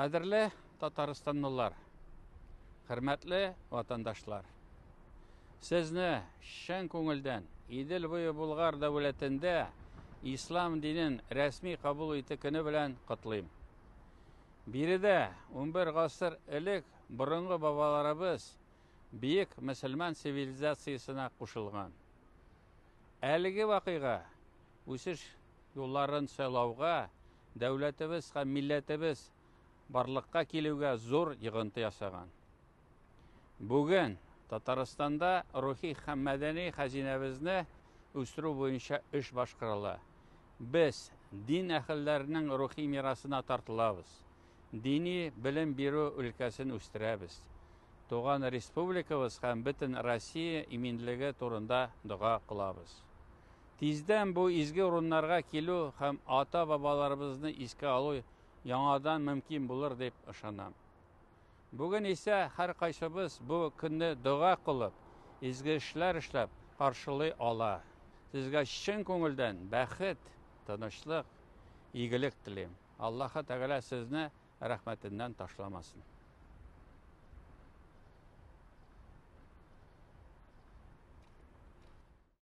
Кадерле татарстанлылар, хөрмәтле ватандашлар! Сезне чын күңелдән Идел буе Болгар дәүләтендә ислам динен рәсми кабул итү көне белән котлыйм. Биредә 11 гасыр элек борынгы бабаларыбыз бөек мөселман цивилизациясенә кушылган. Әлеге вакыйга үсеш юлларын сайлауга, дәүләтебез һәм милләтебез барлыкка килүгә зур йогынты ясаган. Бүген Татарстанда рухи һәм мәдәни хәзинәбезне үстерү буенча эш башкарыла. Без дин әһелләренең рухи мирасына тартылабыз. Дини белем бирү өлкәсен үстерәбез. Туган республикабыз һәм бөтен Россия иминлеге турында дога кылабыз. Тиздән бу изге урыннарга килү һәм ата-бабаларыбызны искә алу яңадан мөмкин булыр дип ышанам. Бүген исә һәркайсыбыз бу көнне дога кылып, изге эшләр эшләп каршылый ала. Сезгә чын күңелдән бәхет, тынычлык, игелек телим. Аллаһы Тәгалә сезне рәхмәтеннән ташламасын.